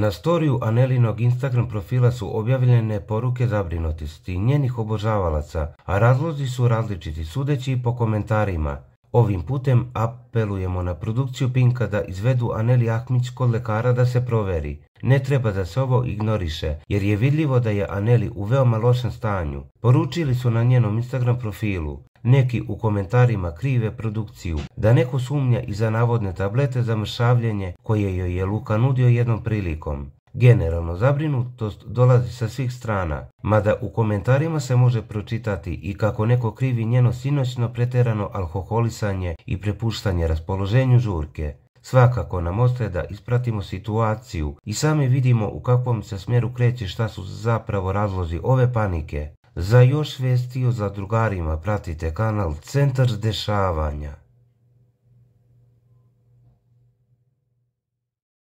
Na storiju Anelinog Instagram profila su objavljene poruke zabrinutosti njenih obožavalaca, a razlozi su različiti sudeći po komentarima. Ovim putem apelujemo na produkciju Pinka da izvedu Aneli Ahmić kod lekara da se proveri. Ne treba da se ovo ignoriše, jer je vidljivo da je Aneli u veoma lošem stanju. Poručili su na njenom Instagram profilu. Neki u komentarima krive produkciju, da neko sumnja i za navodne tablete za mršavljenje koje joj je Luka nudio jednom prilikom. Generalno zabrinutost dolazi sa svih strana, mada u komentarima se može pročitati i kako neko krivi njeno sinoćno preterano alkoholisanje i prepuštanje raspoloženju žurke. Svakako nam ostaje da ispratimo situaciju i sami vidimo u kakvom se smjeru kreće, šta su zapravo razlozi ove panike. Za još vesti o zadrugarima pratite kanal Centar dešavanja.